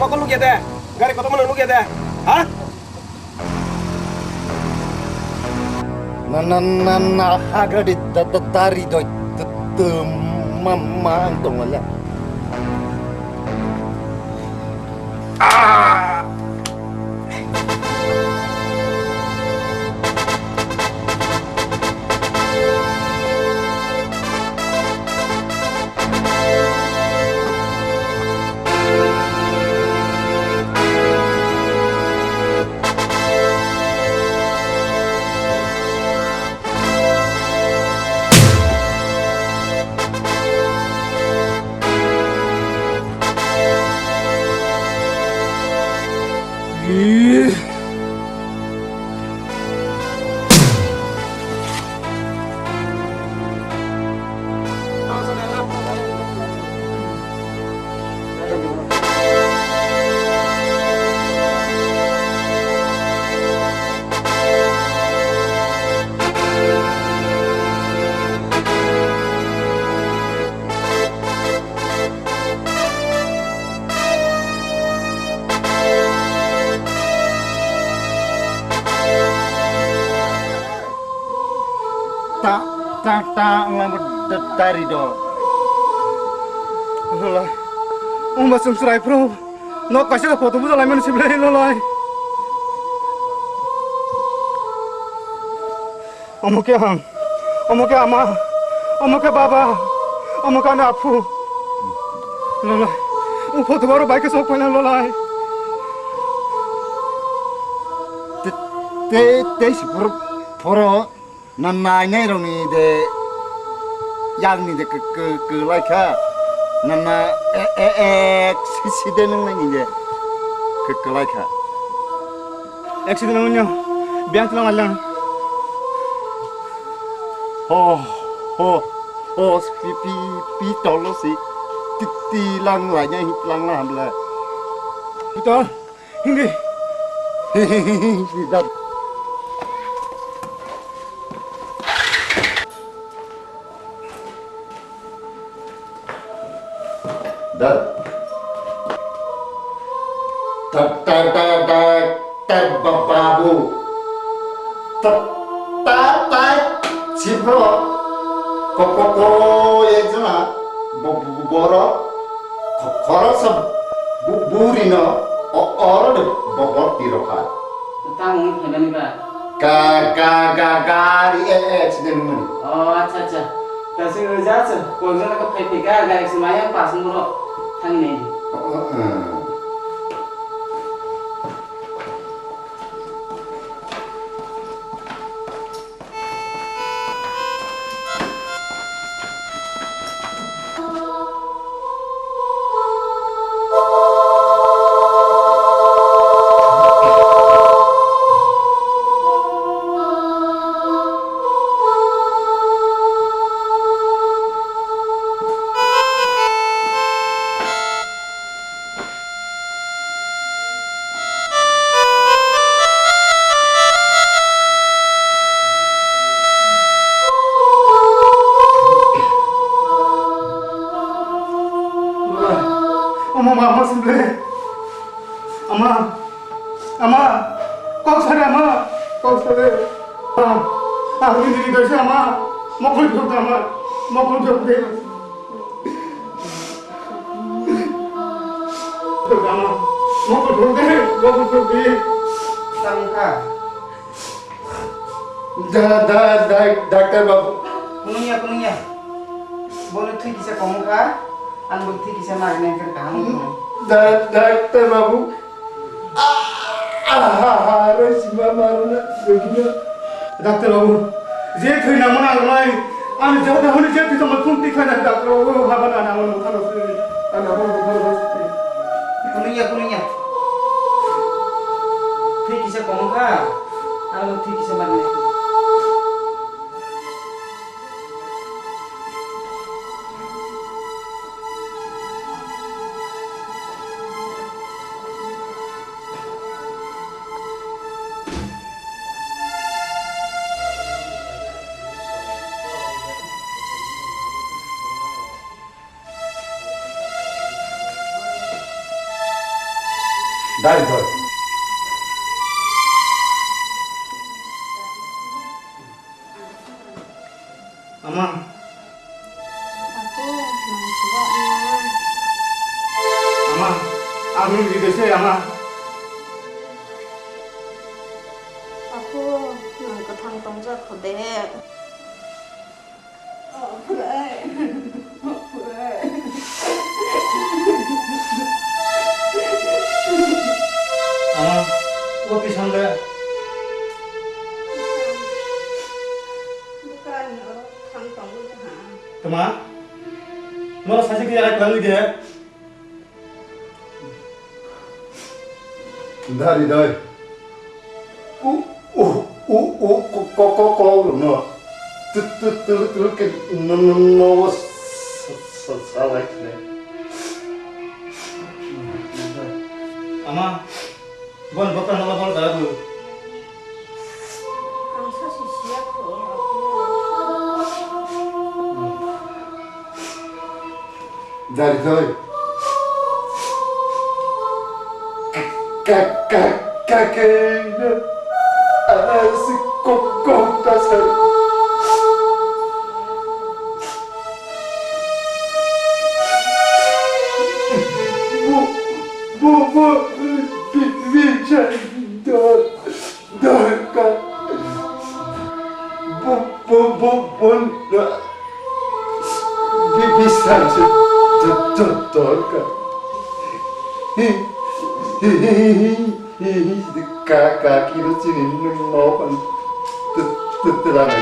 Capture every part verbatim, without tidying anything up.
Kok nukya de? Gari kotorma nukya de? Ha? Na, na, na, na, hagari da, da, dari doi, da, da, ma, ma, ang tong wala. Ah! Ta, ta, ta, wngma bo da-, dari do. Lola, wngma chwng chwrai phro. Nok kaisa photo buja laimani siblai lolai. Omo khe ang, omo khe ama, omo khe baba, omo khe ani aphu. Lolai, o photo baro bai khe sok paina lolai. Te, te, te si phoro, phoro. Na nainai rokni de yakni de kw-, kw-, kwlai kha. Na na e-, e-, accident wngnaini de kw-, kwlai kha. Accident wngno biyang tino ngalang. Ho, ho, ho, pi, pi, pi tolo si ti, ti lang lainai lang na hamle. Pi tol. Hindi. Hindi. Dad. Ta, ta, ta, ta, ta, ba-, babu. Ta, ta, ta, sipro. Ko, ko, ko, e jona. Bo-, bo-, bo-, boro. Kho-, khoroksa bu-, burino o-, oro de bo-, borok tirokha. Tamo wngwi phaimani ba? Ga-, ga-, ga-, gari, e, e, accident wngmani. O, acha, acha. Tasing rwja, acha. Koi jona khe phai phika, gari se maya pas number o thangni. O, o, o. Ama, ama, ama, simple. Ama, ama, kok sade, ama, kok sade. Ama, ama, ini, ini, ini, ama, mokol jok, ama, mokol jok, deh. Tangkha. Da, da, da, daktar babu. Kunungya, kunungya. Bono thwi kisa komo kha, ang bo thwi kisa nai nai khe kaham wngkha. Da, daktar babu. Ah, ah, ha, ha, aro sima maro na, begina. Daktar babu, je thwi nangma nang nai, ani jahada honi je thwi tongma thung tikhlai na, daktar babu, haba na, na, na, na, na, na, na, na, na, na, na. Kunungya, kunungya. Thwi kisa komo kha, ang bo thwi kisa nai nai khe. Dai doi. Ama. Aku, nang suka ama. Ama, ang nung gide se ama. Aku, nang kwthang tongjak kho de. Ama, o kisan le. Tama, moro saisi kaya kwlangwi de. Dari doi. U, u, u, u, ko, ko, ko, ko, no. Tu, tu, tu, tu, ke, no, no, no, sa, sa, sa, like, ne. Ama, bon, bokra nala bol dara du. Ang sa si siya ko, aku. Dari doi. Ka, ka, ka, ka, ke, na. Asi ko, ko, ka, sa. Bu, bu, bu, bi, bi, sa, do. Dorka. Bu, bu, bu, bu, bi, bi, sa, si, do, do, dorka. Hi, hi, hi, hi, hi, hi, hi, ka, ka, kiro chini, no, pan, tu, tu, tu, la, na,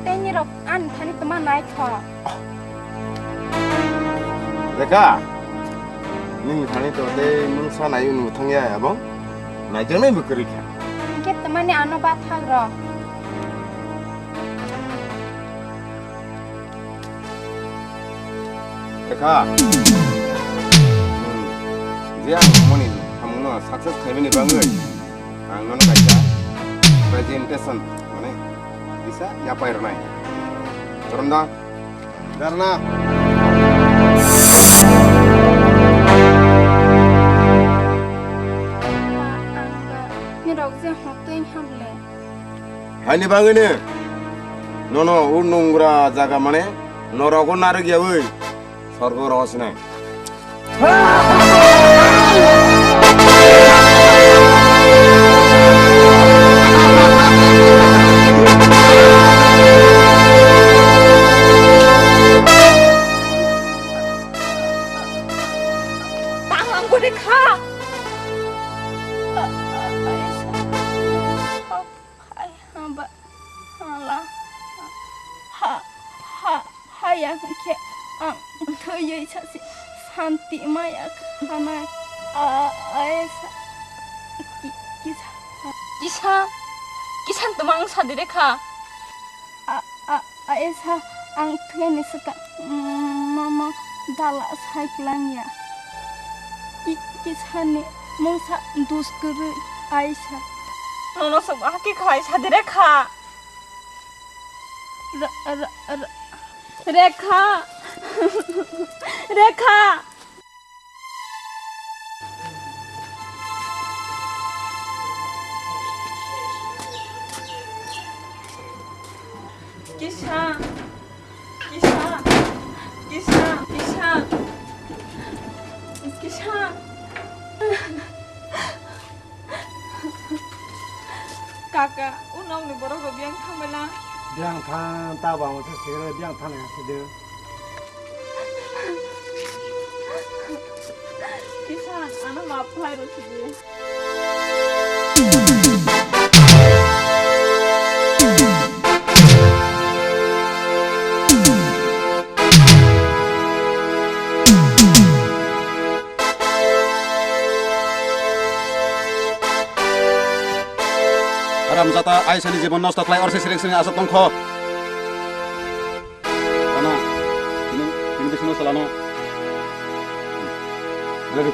Tei nirok ani thani tongma nai kho. Rekha, nini thani to tei mungsa naiyung nung thangya abo? Naijaknai bo kwrwi kha. Hingke tamani ano bathak rok. Rekha, hmm, je ang moni hamungno success khaimani bagwi ang nono kaisa presentation mane kisa yapai rwnai. Choromda. Darna. Nirok je hotoi hamle. Haini bagwino nono o nungra jaga mane norok o narwk yawi sorgo rohor sinai. Tanglang gode kha. Hai hamba hala ha ha haya hwnkhe ang thwiwi sasi santi maya khanai. A, a, esa. Ki, kisa. Kisa, kisa tongma ang sadi rekha. A, a, a, esa, ang thwini swkang, mm, mama dala sai klangya. Ki, kisani mungsa dus kwrwi aisa. Nono swk bahai khe khai sadi rekha. Ra, ra, ra, Rekha. Rekha. Kisa, kisa, kisa, kisa, kisa. Kaka, o nokni borok rok biyang thang bai lang? Biyang thang, ta ba mo se sere biyang thang ya se de. Kisa, ano map khai ro se de. Kaisani jibon nosto khlai, orse sireng sireng aswk tongkho. Ano, tini, tini bisingo salano. Ready.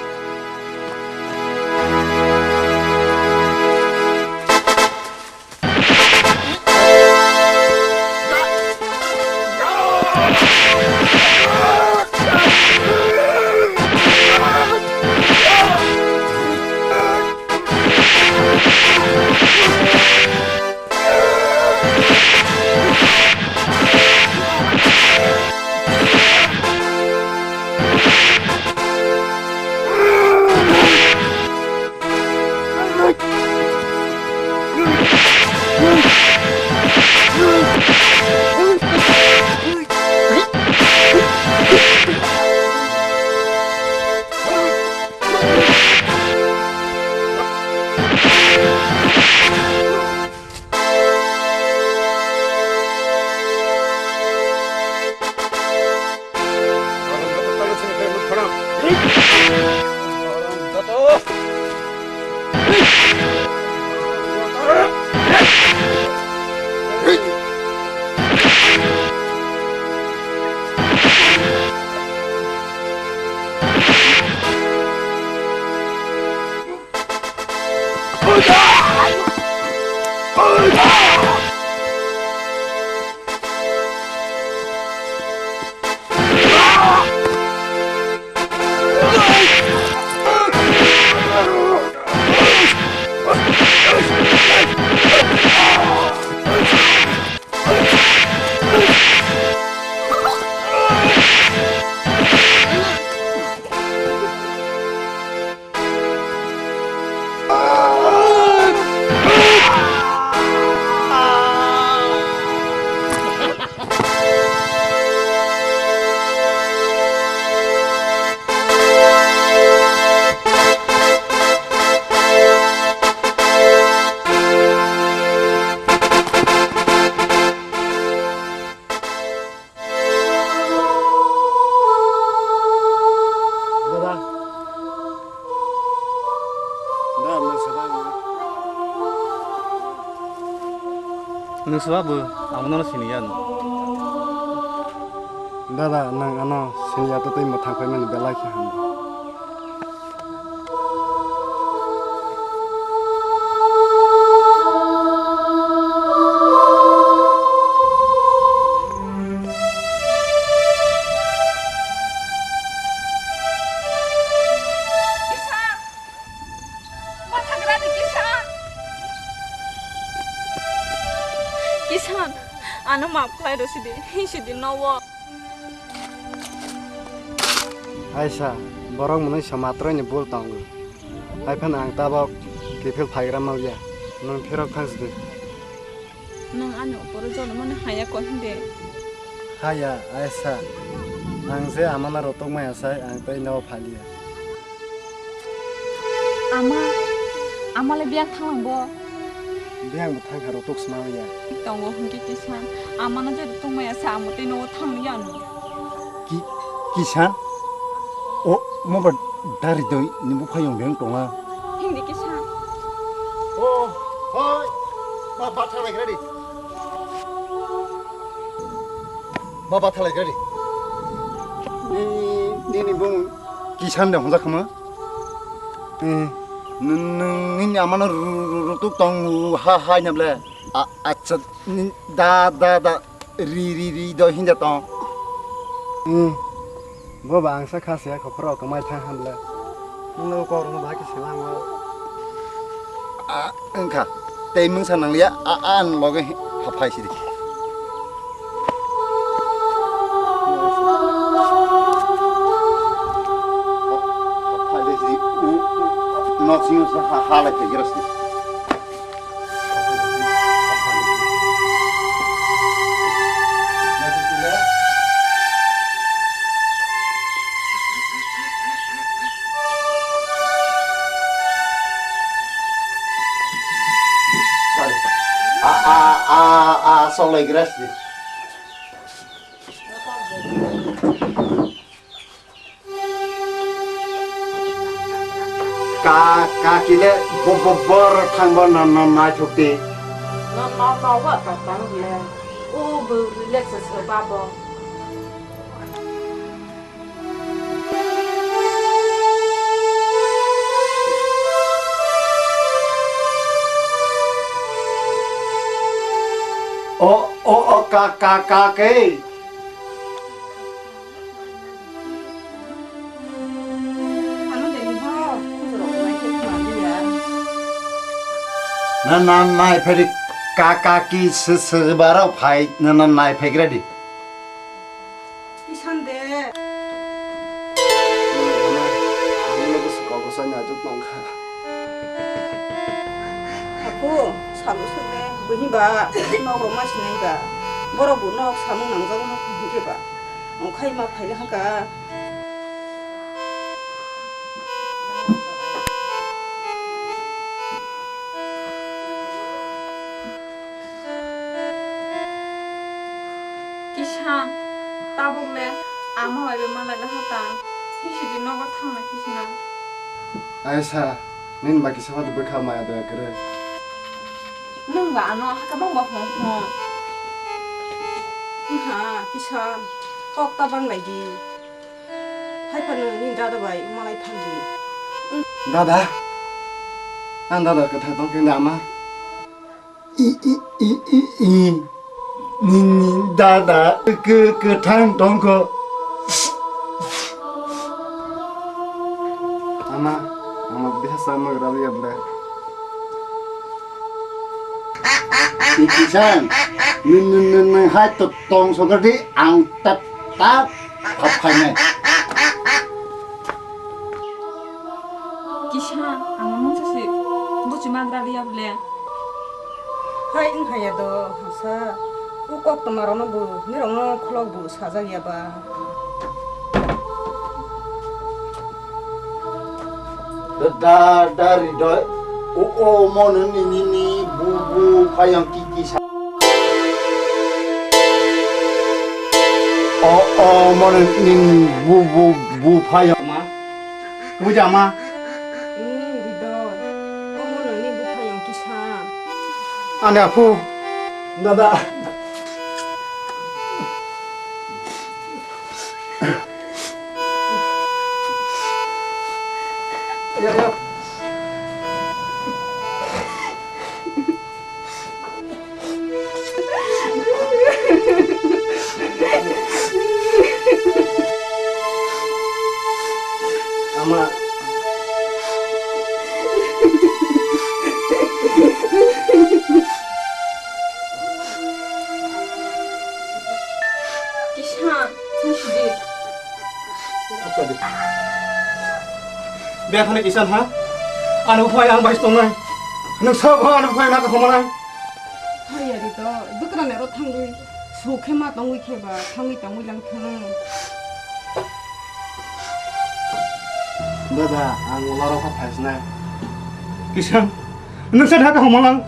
Dada. Dada, nwng swbai bo. Nwng swbai bo, ang nono siniya no. Dada, nwng ano siniya to tei mwthang phaimani belai khe hamya. Kisan! Bwthagrani Kisan! Kisan, ano maaf khlai rw sidi, hing sidi nowo. Aisa, borok mwnwi samatroini bul tongo. Haiphano ang tabok kiphil phaigra mawya. Nwng phirok thang sidi. Nwng ani opor o jolomani haya koi hwnde? Haya, Aisa. Ang je amano rwtwk maya sai, ang tei nobo phaliya. Ama, ama le biyang thanglang bo? Biyang bo thangkha, rwtwk sma ya. Tongo hwnkhe Kisan, amano je rwtwk maya sa, amo tei nobo thangli ya ano. Ki, Kisan? O, mo ba dari doi ni buphayung beng tonga. Hindi Kisan. O, hoi, ma ba thalai ready. Ma ba thalai ready. Ni, ni, ni bung. Kisan de hongjak khama. Eh, nwng, nwng nini amano ru-, ru-, rutuk tong ha, ha, nya ble. A, acha, ni, da, da, da, ri, ri, ri, do hinja tong. Hmm. Bo ba ang sa kha se, kho phoro kmai thang ham ble. Nwng lo kok rwma ba ki se lang o. A, wngkha. Tei mungsa nang liya, a, a, ang loge ha phai sidi. Nok sing ha, ha lai khe gira sidi. A, a, a, a, sok lai gira sidi. Ka, ka kile bo, bo, bor thang bo no, no, naithok di. No, no, no, wa ta tang le. O bu relax se ba bo. O, o, o, ka, ka, ka, ke. Ano de ni ho, kujurok nai khe khna liya. Na, na, nai phai di ka, ka, ki, se, se, bara phai, na, na, nai phai gra di. Isan de. Ano no bwswk kok bwsai naijuk tong kha. Aku, salu sukle, buhi ba, nok rok ma sinai ba. Borok bu nok samung nangjak no hingke ba. Ongkhai ma phaile hangka. Kisan, tabuk le ama bai bai malai la hata. Kisidi nogo thangna kisina. Aisa, nin ba kisa hot bwkha maya doya kwrwi. Nwng ba ano haka bang ba hong hong. Wngha, kisan, kok ta bang lai di. Hai phano nini dada bai malai thang di. Dada? Ang dada kwthang tong khe nama? I, i, i, i, i. Nini dada kw-, kwthang tong kho. Ama, ama biha sama gra liya ble. Kisan, nini, nini, nini hai to tong songkar di ang tat tat. Thap khainai. Kisa, ang mungsa se buchi magra liya ble. Hai wng haya do, hasa. U kok toma rokno bo, nirokno khulok bo sajak ya ba. Da, da, ri do. O, o, mo no ni, ni, ni, bu, bu, phayang ki, ki sa. O, o, mo no ni, ni, bu, bu, bu, phayang ma. Buja ma. Ni, ri do. O, mo no ni, bu, phayang ki sa. Ani aphu. Dada. Ama. Kisa, kisa di. Bethani kisan ha? Ano phai ang bai tongnai. Nwng sabo ano phai na ka homanai. Hai yari to, dukra nero thangwi. Sukhe ma tongwi khe ba, thangwi tongwi lang thang. Dada, ang laro kha phaisnai. Kisan, nwng sa dhaka homalang.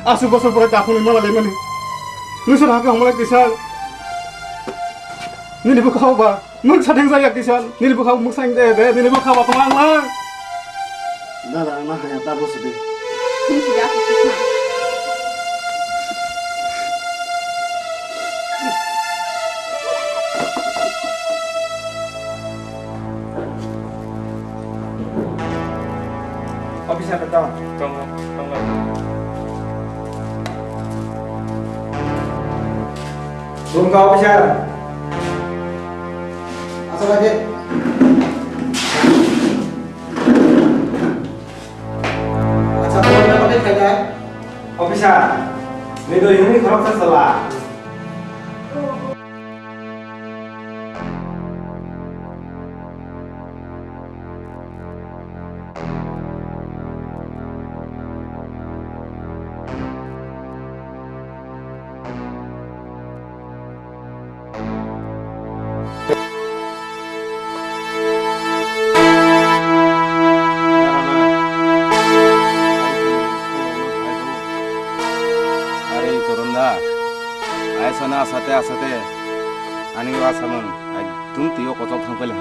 Aswk bosor pore dakhung ni mala lemani. Nwng sa dhaka homalang kisan. Nini bwkha ba. Mung sa theng jaya kisan, nini bwkha mung sa de, de, nini bwkha ba tong ang lang. Dada, ang na haya ta bosu de. Nini si ya kisan. Officer, tong. Tong, tong. Bungka officer. Asa lagi. Asa, tong, tong, tong. Officer, ni do yungni khoroksa sala. Are Choron da, ai sana asate asate ani wa samung ai tum tiyo kochok thang pele.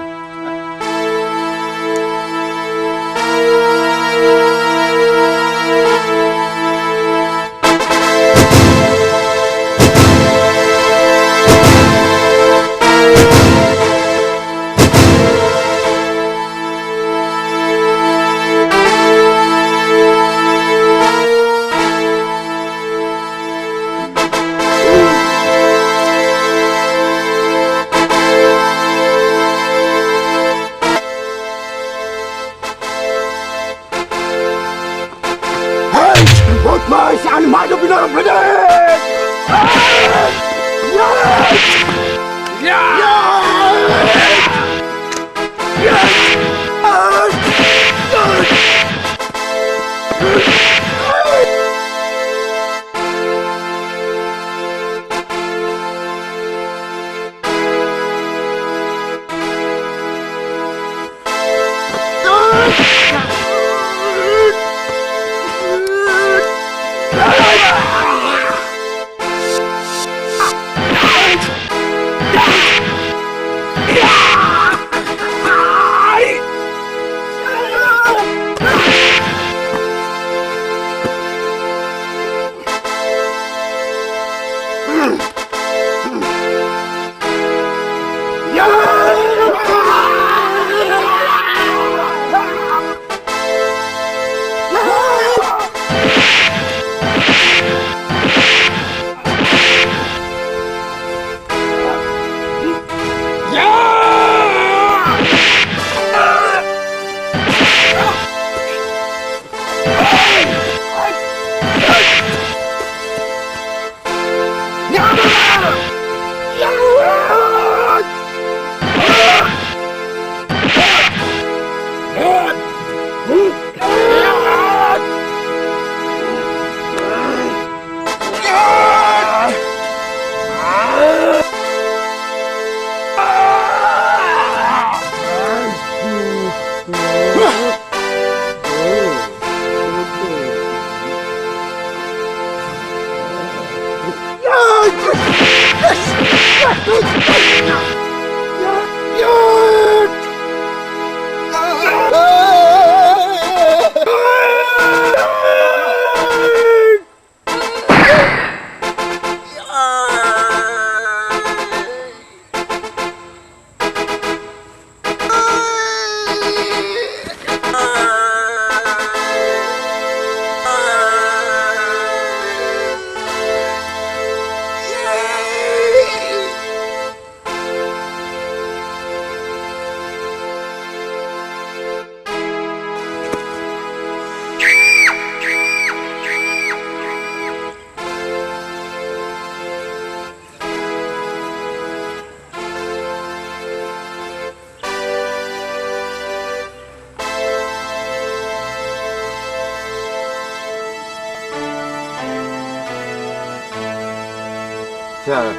Sir,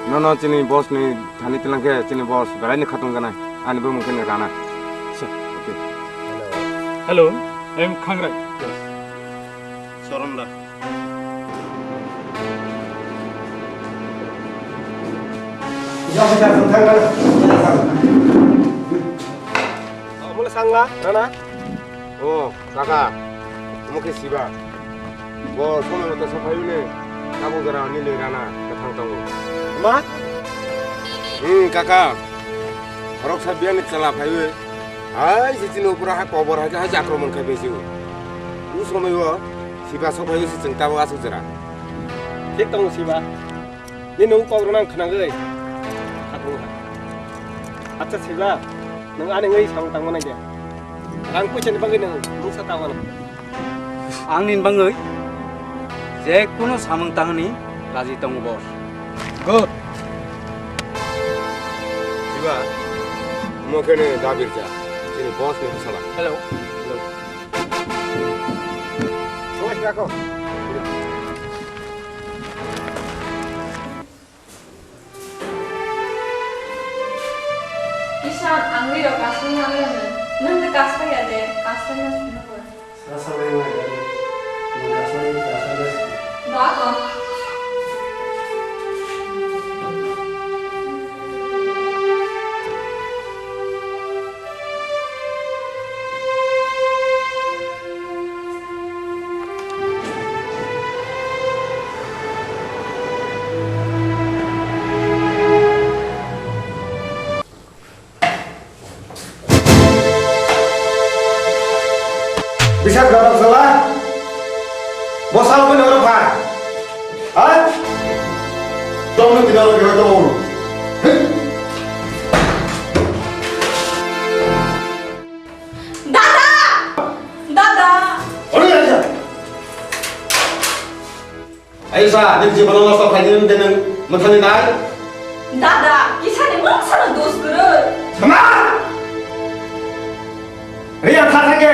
nono chini boss ni thani tilang khe chini boss belai ni khatung ganai. Ani bumung khe ni Rana. Sir. Okay. Hello, I am Khangrai. Yes. Soron da. Omo le sangla, Rana? O, kaka, omo khe siba. Bo somoi moto sokphaiyune, tabuk jora nini Rana kwthang tongo. Ma? Hmm, kaka. Khoroksa biyani chwla phaiwi, hai se chini uporo hai kobor hai khe hai akromon khai besi o. U somoi o siba sokphaiwi se chwng tabuk aswk jora. Thik tongo siba. Nini u kok rwna ang khwnagwi khatung ha. Acha siba, nwng ani wngwi samung tangma nai de. Rang puisa ni bagwi nwng mungsa ta mano. Ang nini bagwi je kunu samung tangni raji tongo boss. Good. Siba, mo kene dabir ja. Chini boss ni sala. Hello. Hello. Boss, rako. Ishan, ang ri rok kasing nang le. Nang de kasing ya de, kasing na sini ko. Sasa le ngai da. Nang kasing ni kasing de. Da ko. Bisa gabak sala? Bosal pun orang pa. Ha? Tong ni tidak lagi ketemu. Hei? Dada! Dada! Ori aja. Aisa, nini jibono nosto khaidi nini de nwng mwthangwi nai? Dada, kisani mungsano dos kwrwi. Thama! Riya tha thake.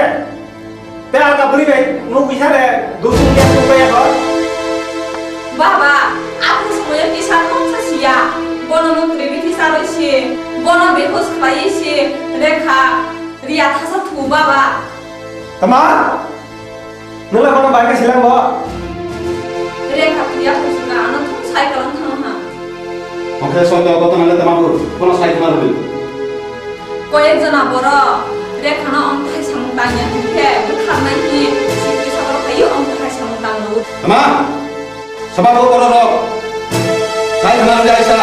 Te ata bwrwi bai nuk bisa re, dos nuk ya nuk ya ko. Baba, aku sumoyo kisa mungsa siya. Bono nuk ribi tisa roi si. Bono behos khlai si. Rekha, Riya thasa thu baba. Tama? Nwng la bono bai khe silang bo? Rekha phiya kusuka ano thum sai kalang thang ha. Oke, soto koto nale tama bur, bono sai tama bur. Koyek jona borok Rekhano ong thai samung tangya hinkhe bwtharnai hi sikri saboro phaiyo ong thai samung tangno. Tama? Sababo borok rok. Sai tama bur aisa.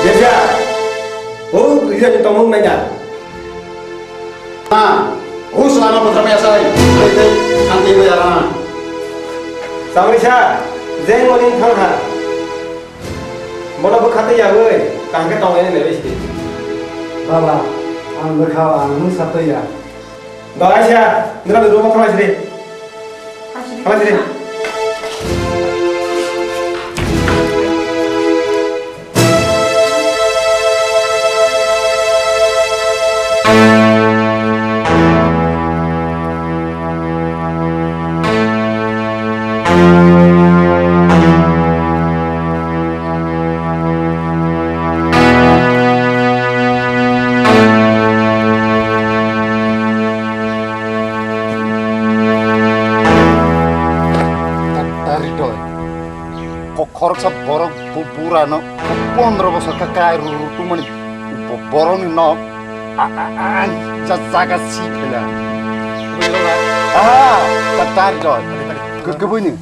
Jesa, oh, ini tadi tomong nanya. Ah, hus lama putra maya sai, tei tei, santi bo yara. Samrisa, jeng oning thang ha. Bono bwkha tei yawi, kaham khe tonglaini naiwi sidi. Baba, ang bwkha, ang mungsa twi ya. Dawai siya, nira duduk mo thalai sidi. Thalai sidi. Tari doi. Ko khoroksa borok bu-, burano pondro bosor kha kai ru ru tungmani bo-, borokni nok a-, a-, a-, ang ja-, jaga si phela. Aha, ta-, tari doi. Ke-, kebuni.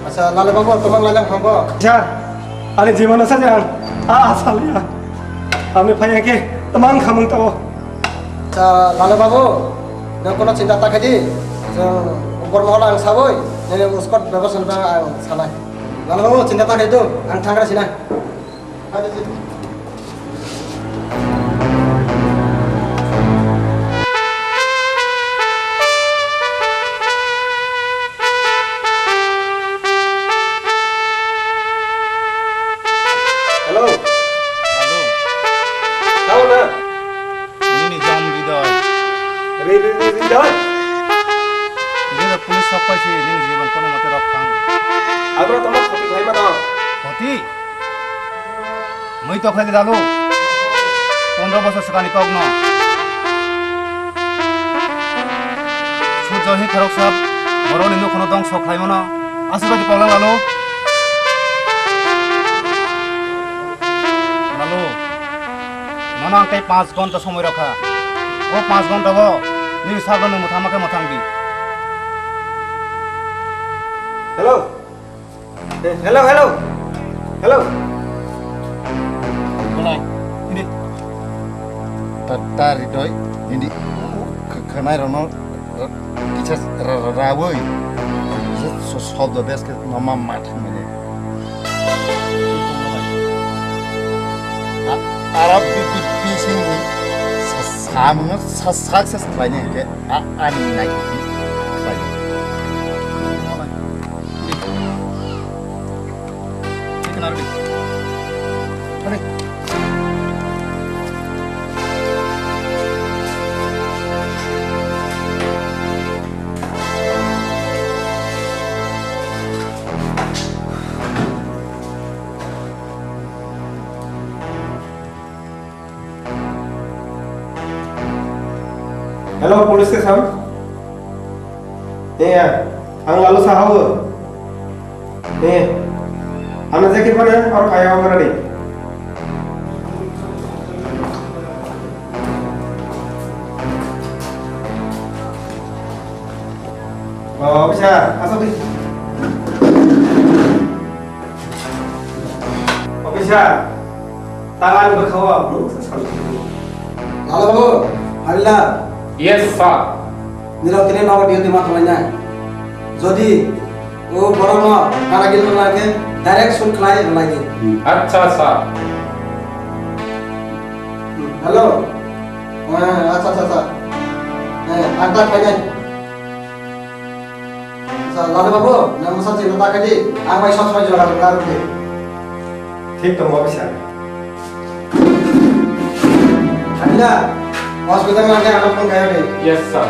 Acha, Lale babu, tomang lajang hambo. Sir, ani jibon sa jang. A, a, saliya. Ami phai ke tomang khamung tabo. Acha, Lale babu, nwng kono chinta ta khaidi. Jwng bor mohor ang saboi, nini uskot bebas ang sanai. Lale babu, chinta ta khaidi, ang thangra sinai. Jawai. Ini police sok pai si, ini jiban kono mate rok thang. Agro tomo khoti khai ma dong. Khoti? Mui to khlai dalu. Pondro bosor swkangni kokno. Surjo hi khorok sap, borokni nukhono dongso khlai mano. Aswk bai poglang lalu. Lalu. Nono ang tei panch ghonta somoi rokha. O panch ghonta o nini sakno nwng mwthangma khe mwthang di. Hello. Eh, hello, hello. Hello. Ini. Ta, ta ri doi. Ini. Kh-, khnai rono, eh, kisa ra, ra, rawi. Kisa so, sobdo bes ke mama matha mene. A, ara bi, bi, bi sing ni. Sa, sa, sa, success khlaini ke. A, ani nai. Hello, police station. Eh, ang lalu sahawo. Eh, ano jeki phone or kaya ang ready. Oh, officer, asok di. Officer, tangan berkawa, belum selesai. Lalu babu, Halila. Yes, sir. Nirok tini nogo duty ma tonglainai. Jodi o borokno karagil rwna khe direct shoot khlai rwlaidi. Acha, sir. Hello. Eh, acha, acha, acha. Eh, ang ta khainai. Acha, Lalu babu, nang masa chino ta khaidi. Ang bai sot sot jora rwna rwdi. Thik tongo, officer. Thangna, hospital ma khe ano phone khayo de. Yes, sir.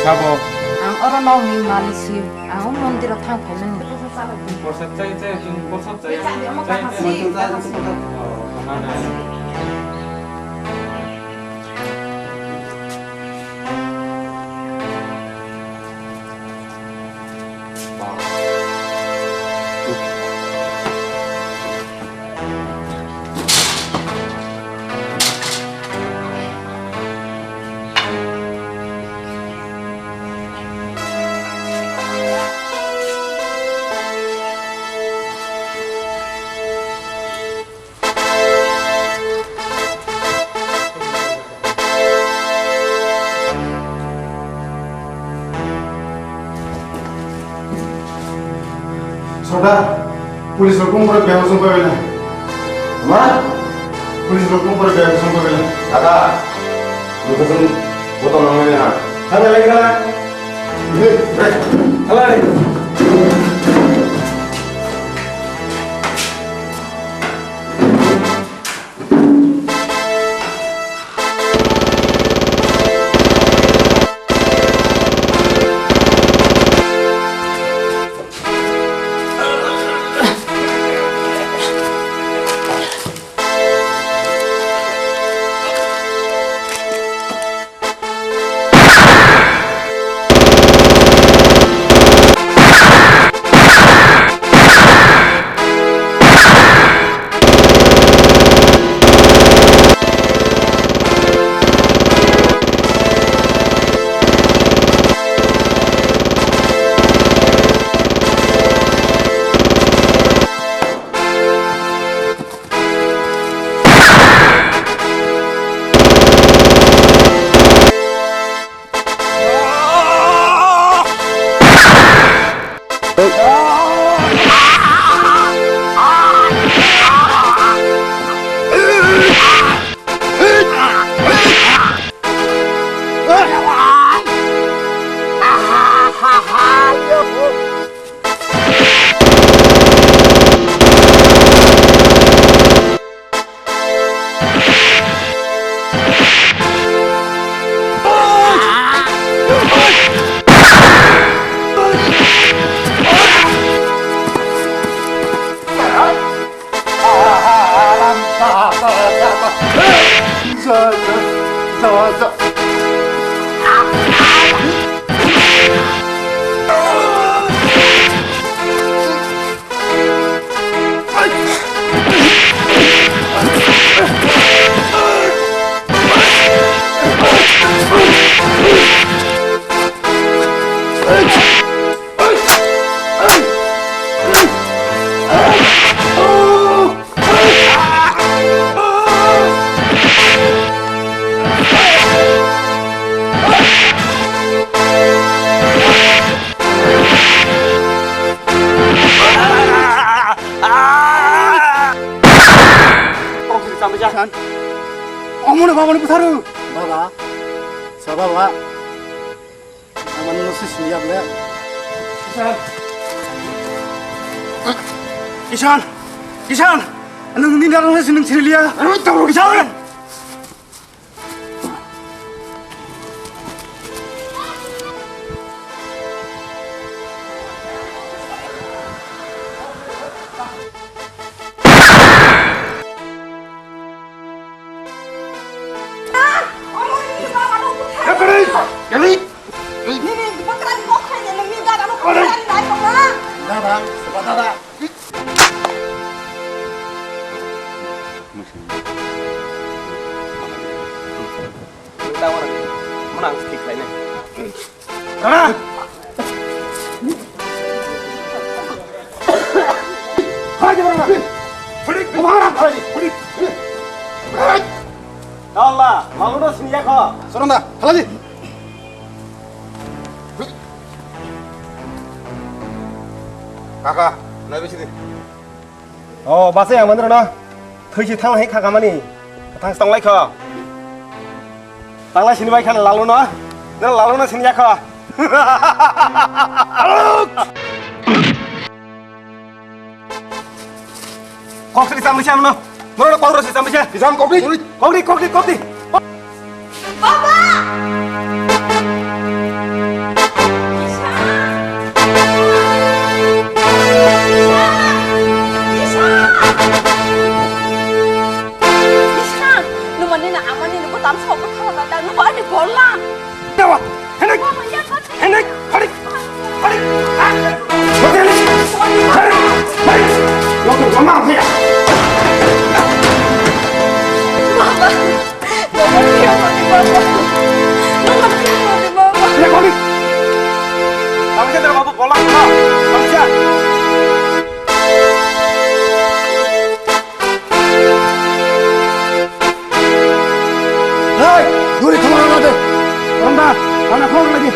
Sabo. Ang oro nokni malik si, ang o mondiro thang phaimani. Borsa chai chai, borsa chai. Sota, police rok kung pura bag song paibela. Ma? Police rok kung pura bag song paibela. Ada. Bukan bukan namanya. Ada lagi kan? Ini, eh, ada lagi. Omono babani butharu. Baba, sa baba. Amani no sisini ya bole. Kisan, Kisan, Kisan, nwng ni darang sini sini liya. Kisan. Nwng ta uanang, mwnang thik khlainai. Rana! Hai, Rana! Phulik! Bumara! Hai, phulik! Allah, maluno sini ya kho. Soranda, haladi! Kaka, nai bisi di. O, basa yang mandra na. Thwi si thang hai kha kamani. Thang tong lai kho. Tang lai sini bai khan lalu no. Na lalu no sini ya kho. Kok sini samri siam no. Moro kok sini samri siam. Isam kok di. Kok di, kok di, kok di. Baba! Isha! Isha! Isha! Isha! Nwng mani na amani nwng bo tam sok bo thala da, nwng bo ani golla. Dawa! Henek! Baba, ya kati. Henek! Harik! Harik! Ah! Hotel! Harik! Harik! Lo tu mama hia! Baba! Baba, dia mati, Baba. Baba, dia mati, Baba. Henek, Holik! Kamu siapa, Baba? Bola, bola. Kamu siapa? Hei, duri thumar rwna de. Ronda, rana khok lagi.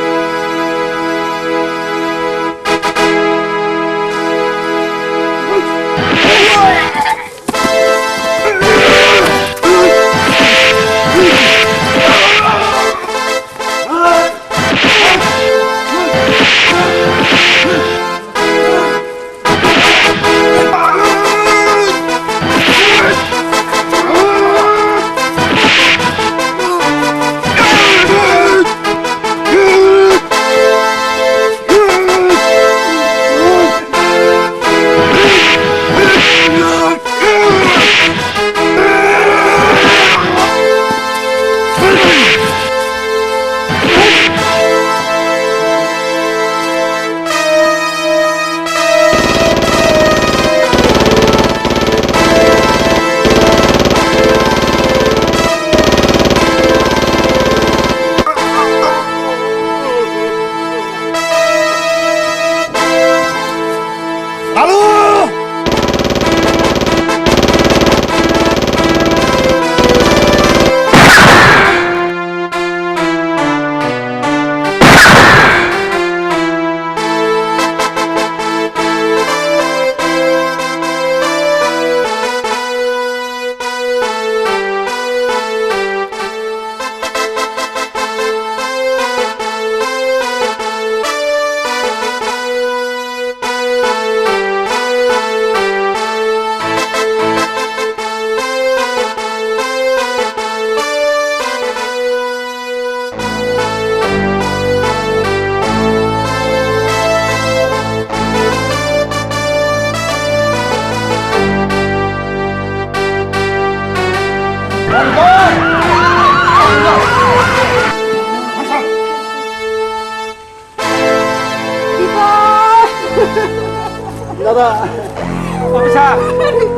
Officer!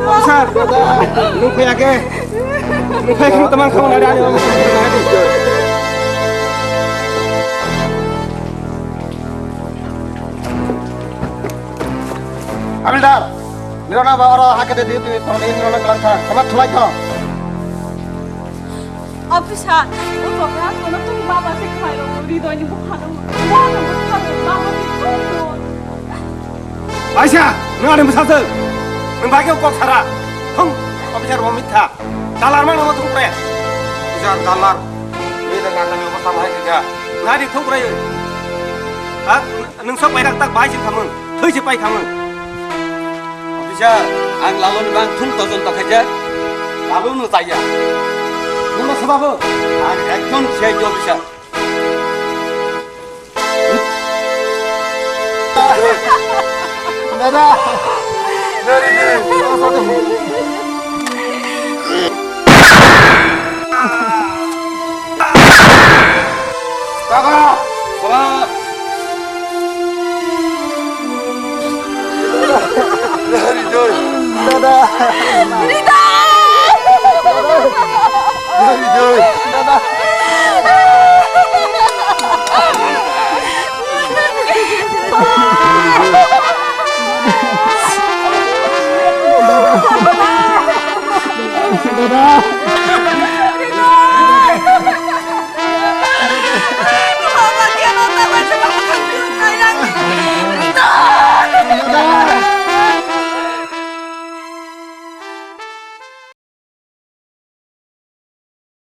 Officer! Nung phai ake! Nung phai khe tamang khaung nai ani officer. Havildar! Nirona ba oro hakhe de di twi tong ni nirona kalang kha. Khamat thulai tho. Officer, o jokra kono tong baba se khlai ro ri doi ni bukha no. Baba se khlai ro. Aisa, nung ani bwsajwk. Nung bai khe kok sara. Thung, officer bo mitha. Dalar mang nang thung pre. Officer dalar. Ni da kaka ni obostha bahai kha. Nadi thung pre. Ha? Nung sok pai rak tak bai jin khamung. Thoi se pai khamung. Officer, ang lalo ni bang thung tojon ta khaja. Lalo no taya. Nung ma sababo. Ang ekdom C I D officer. Dada! Dari ni! Kaka! Wah! Dari ni! Dada! Rida!